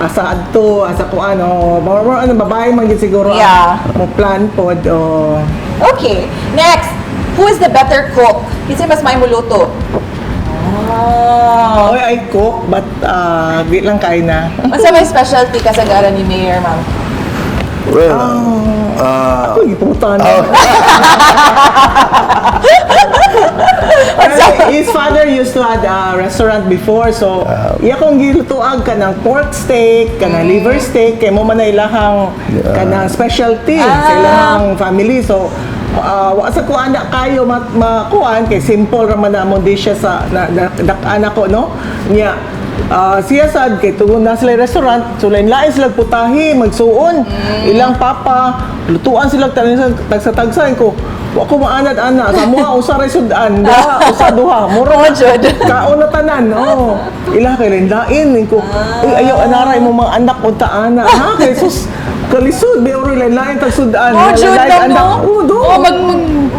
asa adto, asa kung ano, mga ano, babae man gid siguro ang mo plan pod, oh. Okay. Next, who is the better cook? Kasi mas may muluto. Oh. Oy, I cook, but di lang kain na. Unsa may specialty ka sa gara ni Mayor, ma'am? Well, Ako, giputan. Oh. His father used to had a restaurant before, so iya kong gilutuag kanang pork steak, kanang liver steak, kay mo man na ilahang kanang specialty sa ilahang family. So, wa sa ko anak kayo makuan kay simple ra man na among dishes sa na, na, dak-an ako, no? Nya siya sad kay tungod na sila restaurant, so lain-lain sila putahe magsuon. Ilang papa lutuan sila tanan tagsa-tagsa ko. Wa ko maanad ana sa mga usa ra sudan, duha, usa duha. Mura Oo, jud. kaon na tanan. Oh. Ila kay lain ko. Uy, ayaw anara imong mga anak unta ana. Ha kay sus kalisod bi oro lain-lain tag sudan. Oh, jud Lain-lain lang, no? Oh, do. Oh, mag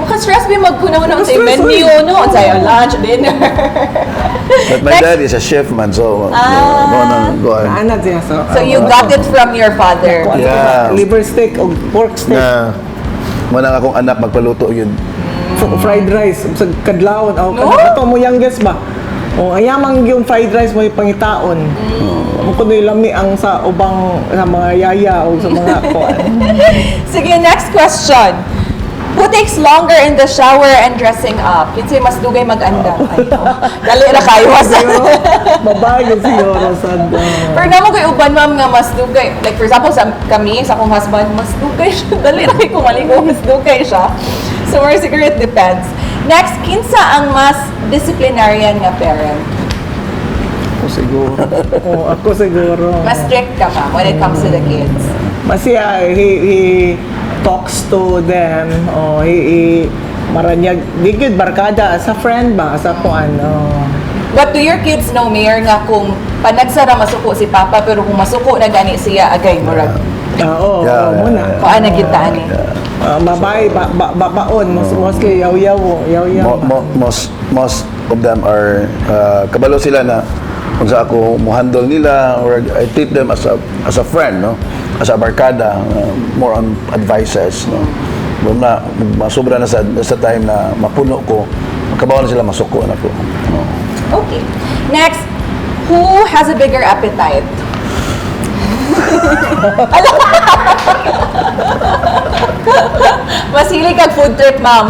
maka-stress bi magkunaw na sa Maka-stress, menu, oy. no? Sa lunch, dinner. But my Next. dad is a chef man, so go na, go on. Anad siya so. So you got it from your father. Kuan sa liver steak o pork steak. Na, mo nang akong anak magpaluto yun. Fried rice sa kadlawon o No? kato mo youngest ba? O ayamang yung fried rice mo pangitaon. Mo kuno lami ang sa ubang sa mga yaya o sa mga kuan. Sige, next question. Who takes longer in the shower and dressing up? Kinsay mas dugay mag-andam? Ay, oh. Dali ra kayo. Siguro, babae gyud siguro sa Pero namo kay uban, ma'am, nga mas dugay. Like for example sa kami sa akong husband, mas dugay siya. Dali ra kay kumaligo, mas dugay siya. So more siguro it depends. Next, kinsa ang mas disciplinarian nga parent? Ako siguro. Oh, ako siguro. Mas strict ka, ma'am, when it comes to the kids. Mas siya, he talks to them, oh, he maranyag, di gyud barkada, as a friend ba, as a kuan, oh. But do your kids know, Mayor, nga kung panagsara masuko si Papa, pero kung masuko na gani siya, agay, murag, Ah, oo, oo, muna. kuan na kita ani. Ah, babae, baon, mostly yaw-yaw, oh, yaw-yaw. Most of them are kabalo sila na kung sa ako mo handle nila or I treat them as a friend, no, as a barkada, more on advices, no. Doon na masobra na sa time na mapuno ko, kabaw na sila masuko na ko, no. Okay. Next, who has a bigger appetite? Ala! Mas hilig kag food trip, ma'am.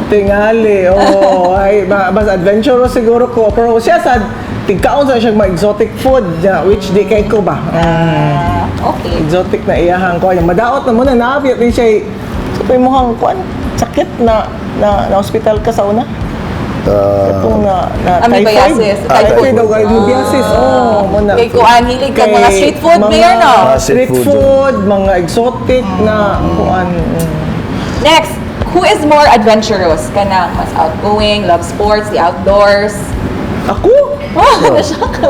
Tingali, oo. Ay, mas adventurous siguro ko. Pero siya sa tigkaon sa siya mga exotic food, na, which di kay ko ba. Ah, okay. Exotic na iyahang ko. Yung madaot na muna, naapit din siya. So, pa imong kuan, sakit na hospital ka sa una. Itong na Amoebiasis. typhoid. Typhoid. Typhoid daw, amoebiasis. Oh, muna. Kay kuan, hilig kag mga street food, mga Mayor, no? Mga street street food. food, mga exotic na kuan. Next, who is more adventurous? Kana mas outgoing, love sports, the outdoors? Ako? Oh, na-shock ka.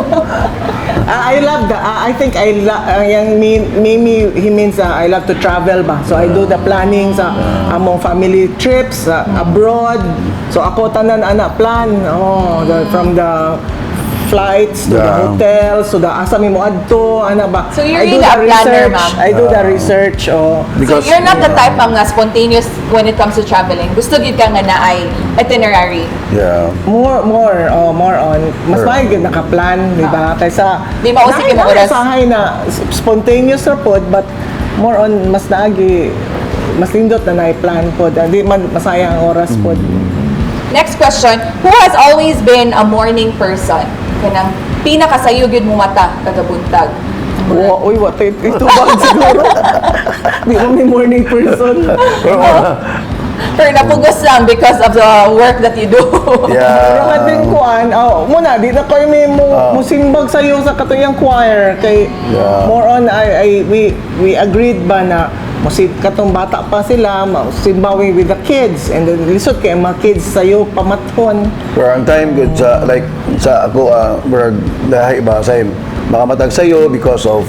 Ah, I love the I think I yung Mimi, he means I love to travel ba. So I do the planning sa among family trips abroad. So ako tanan ana plan. Oh, from the flights to the hotels to the asa mi mo adto ana ba. So you're I do really the a planner, research. ma'am. I do the research. Oh. Because So you're not the type, ma'am, nga spontaneous when it comes to traveling. Gusto gyud ka nga naay itinerary. Yeah. More on mas Sure. maayo gyud naka-plan, di ba? Kaysa Di mausik yung oras. Usahay na spontaneous ra pod, but more on mas naagi mas nindot na na-plan pod. Di man masayang ang oras pod. Next question, who has always been a morning person? Kanang Pinakasayo gyud mo mata kada buntag? Wa, uy, wa tayo ito ba siguro? Di ko may morning person. Pero napugos lang because of the work that you do. Pero Yeah. nga din kuan, oh, muna di na koy may mo musimbag sayo sa katuyang choir kay more on I we agreed ba na musib katong bata pa sila, simba we with the kids and then lisod kay ang mga kids sayo pamathon. Pero ang time good sa like sa ako murag lahi ba sa baka matag sayo because of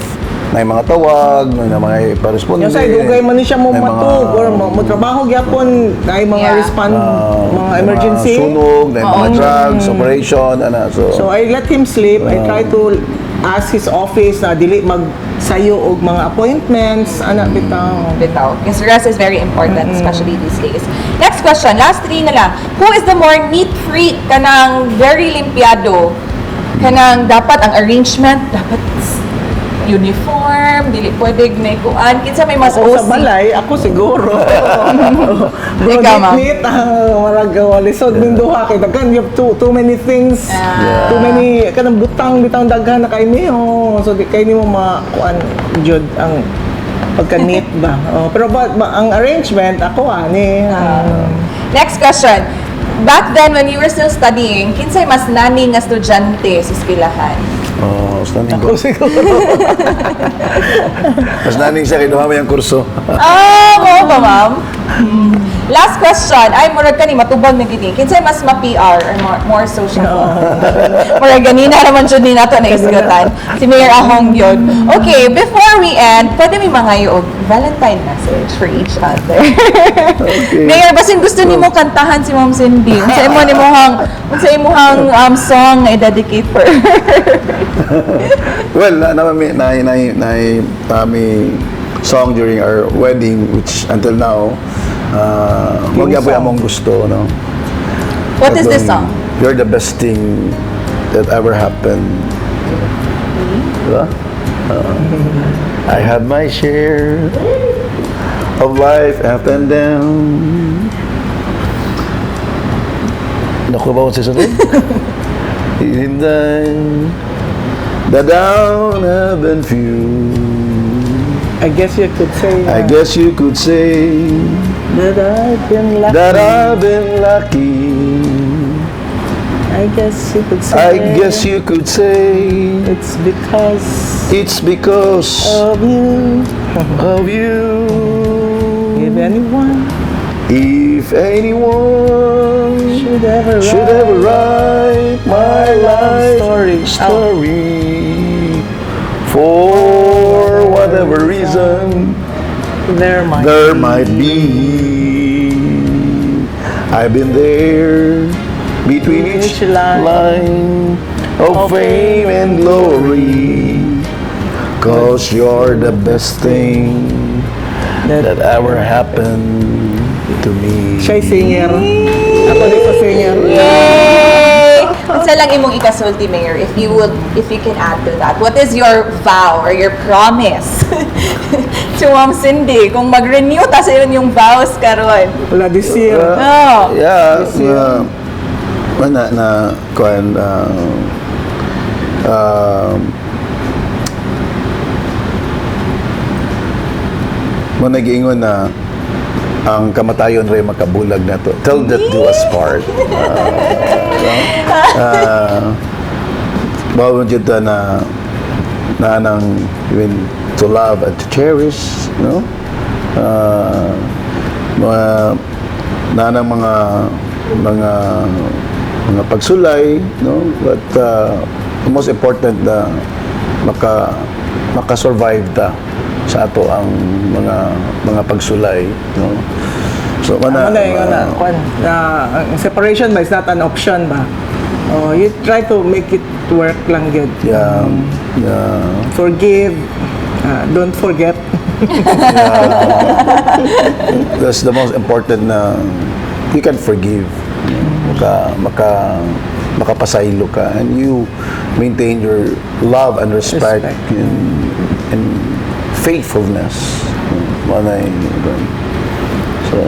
na mga tawag, na mga iparesponde. Yung sa dugay man ni siya mo na mga- matug or mo trabaho gyapon na mga respond mga na emergency. Mga sunog, na mga drugs, operation, ana. So, So I let him sleep. I try to ask his office na dili magsayo og mga appointments ana bitaw. Bitaw. Because rest is very important, especially these days. Next question, last three na lang. Who is the more neat freak? Kanang very limpiado. Kanang dapat ang arrangement, dapat uniform, dili pwede may kuan. Kinsa may mas Ako sa OC? balay, ako siguro. Bro, Ikaw, ma'am. neat, ang marag lisod ning duha kay daghan you have too many things. Too many kanang butang bitang daghan na kay niyo. So di kay nimo makuan jud ang pagka neat ba. Oh, pero ba, ang arrangement ako ani. Next question. Back then, when you were still studying, kinsay mas nani nga estudyante sa eskwelahan? Oh, standing Ako ko. siguro. Mas naning siya kay duha may ang kurso. Ah, mao ba, ma'am? Last question. Ay, murag kani matubag na gini. Kinsay mas ma-PR or more sociable? Murag ganina naman jud ni nato na isgutan. Si Mayor Ahong yun. Okay, before we end, pwede may mga og Valentine message for each other. Mayor, basin gusto nimo kantahan si Ma'am Cindy. Unsa imo nimuhang unsa imuhang song na i-dedicate for her? Well, na na na na, na, na, song during our wedding which until now wag Yung yapoy song. among gusto, no. What is this Katong, song? "You're the best thing that ever happened." Diba? I had my share of life up and down. Naku ba kung susunod? In the down have been few. I guess you could say I guess you could say that I've been lucky. That I've been lucky. I guess you could say I guess you could say it's because it's because of you. Of you. If anyone If anyone should ever should write ever write my love life story. Story for whatever reason there might there might be, I've been there between each Each line line of of fame and glory. 'Cause you're the best thing that ever happened to me. Siya'y singer. Ako di ko singer. Yay! Unsa lang imong ikasulti, Mayor, if you can add to that. What is your vow or your promise to Ma'am Cindy kung mag-renew ta sa yung vows karon? Wala this year. Oh. Yeah, This year. Na na kuan mo nag-ingon na ang kamatayon ray makabulag na to. Till death do us part. Bawal jud ta na na nang I mean, to love and to cherish, no? Mga na ng mga pagsulay, no? But the most important na maka-survive ta sa ato ang mga pagsulay, no? So mana Ano na yung na, kwan, na, ang separation ba is not an option ba? Oh, you try to make it work lang yun. Yeah. Forgive, don't forget. That's the most important na you can forgive. Maka makapasaylo ka and you maintain your love and respect, Respect. and faithfulness. Mana so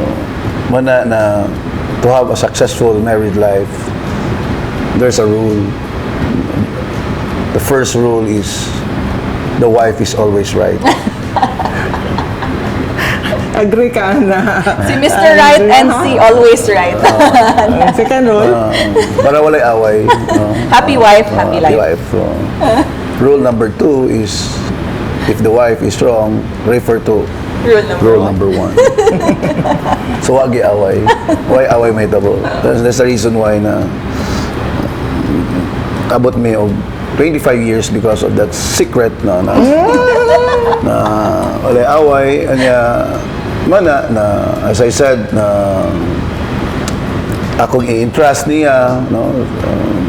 mana na to have a successful married life, there's a rule. The first rule is the wife is always right. Agree ka na. Si Mr. Right and si Always Right. Ang second rule, Para walay away, no? Happy wife, happy life. Wife. So, rule number two is if the wife is wrong, refer to Rule number rule one. Number one. So, wag away. Why away mahitabo? That's the reason why na abot mi og 25 years because of that secret na walay away anya mana na, as I said, na akong i-entrust niya, no,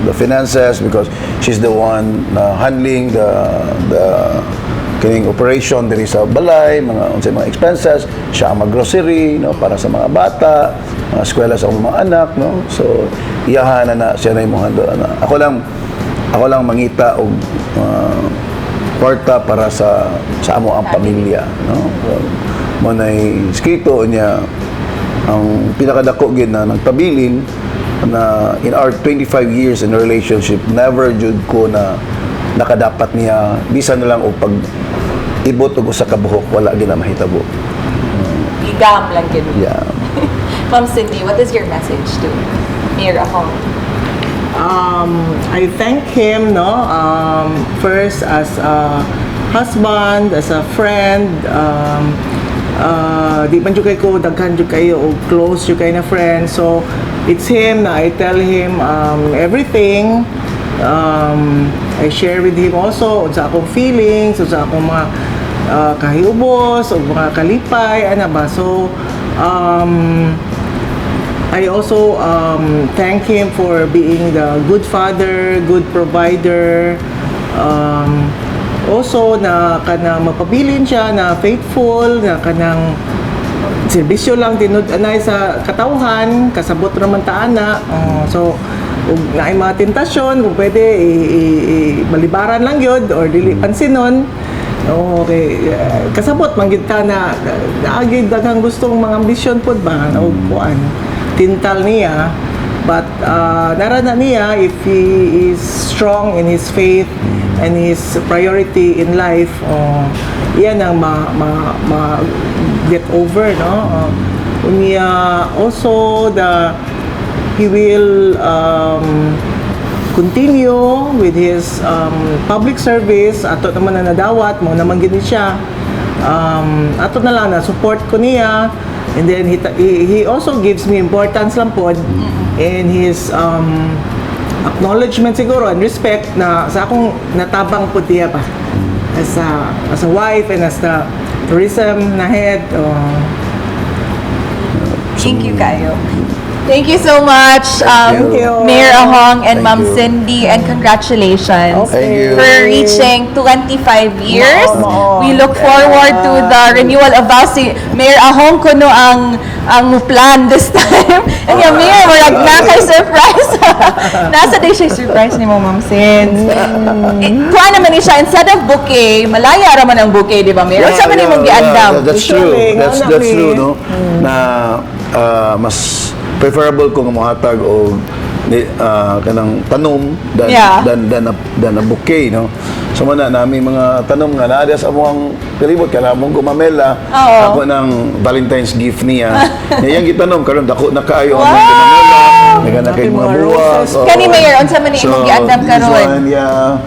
the finances because she's the one na handling the kining operation diri sa balay, mga unsay mga expenses, siya ang mag-grocery, no, para sa mga bata, mga eskwela sa akong mga anak, no. So iyahan na na siya na imong handle na. Ako lang mangita og kwarta para sa amo ang pamilya, no. So, mo nay skrito niya ang pinakadako gid na nagpabilin na in our 25 years in a relationship, never jud ko na nakadapat niya bisan na lang og pag ibot og usa ka buhok. Wala gid na mahitabo. Igam lang gid. Yeah. Ma'am Cindy, what is your message to Mayor Ahong? I thank him, no? First as a husband, as a friend. Di man jud kay ko daghan jud kayo og close jud kay na friend. So it's him na I tell him everything. I share with him also unsa akong feelings, unsa akong mga kahiubos, o mga kalipay, ana ba. So I also thank him for being the good father, good provider. Also na kanang mapabilin siya na faithful, na kanang serbisyo lang tinud anay sa katawhan, kasabot raman ta ana. So ug naay mga tentasyon, kung pwede balibaran lang yun or dili pansinon. Okay, kasabot man gid ta na naagi daghang gustong mga ambisyon pod ba og kuan tintal niya, but nara na niya if he is strong in his faith and his priority in life, oh, iyan ang ma get over, no. Unya also he will continue with his public service. Ato naman na nadawat mo naman gini siya, ato na lang na support ko niya, and then he also gives me importance lang pod in his acknowledgement siguro and respect na sa akong natabang pod niya pa as a wife and as the tourism na head, oh. Thank you kayo. Thank you so much, Thank you. Mayor Ahong and Thank Ma'am you. Cindy, and congratulations Thank you. for reaching 25 years. Mao, mao. We look forward to the renewal of vows. Si Mayor Ahong kuno ang plan this time. And yung Mayor, murag na kay surprise. Nasa day siya surprise ni mo, Ma'am Cindy. Eh, kuha naman ni siya, instead of bouquet, malaya raman ang bouquet, di ba, Mayor? Unsa man imong giandam? Yeah, that's true. Usually, That's nga that's na, true, eh. no? Na mas preferable kung mohatag og kanang tanom than than a bouquet, no? So man na nami mga tanom nga naa sa among palibot kaya among gumamela. Ako ng Valentine's gift niya. Niya iyang gitanom karon dako na kaayo ang among gumamela. Nagana kay Mga mga buwak. roses. Oo. Kani, Mayor, unsa man ni imong giandam this karon? one, yeah.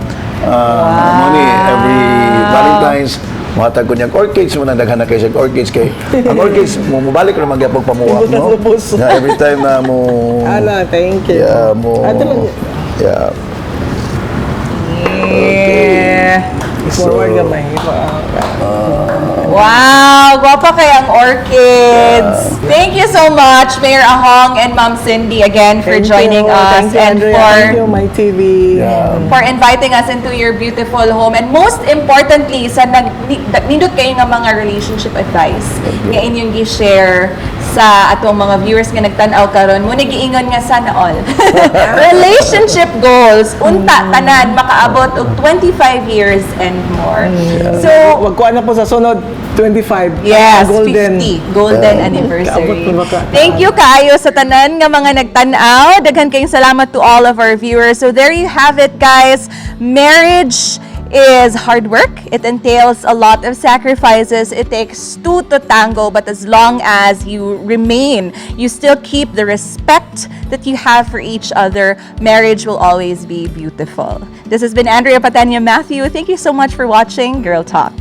Mo ni every Valentine's muhatag ko niyang orchids mo na daghan na kay siya orchids kay ang orchids mo mobalik ra man gyapon pamuwak, no. Ubos. Na every time na mo Ala, thank you. Yeah, mo Ato lang. Yeah. Yeah. Forward gamay. Wow, gwapa kay ang orchids. Thank you so much, Mayor Ahong and Ma'am Cindy, again for Thank joining you. us Thank you, and Andrea. for Thank you, my TV. For inviting us into your beautiful home and most importantly sa nag nindot kayo nga mga relationship advice nga inyong gi-share sa atong mga viewers nga nagtan-aw karon. Mo giingon nga sana all relationship goals unta tanan makaabot og 25 years and more. So Wag ko na po sa sunod. 25. Yes, Golden. 50. Golden anniversary. Kaabot pa ba ka? Thank you kaayo sa tanan nga mga nagtan-aw. Daghan kayong salamat to all of our viewers. So there you have it, guys. Marriage is hard work. It entails a lot of sacrifices. It takes two to tango, but as long as you remain, you still keep the respect that you have for each other, marriage will always be beautiful. This has been Andrea Patania Matthew. Thank you so much for watching Girl Talk.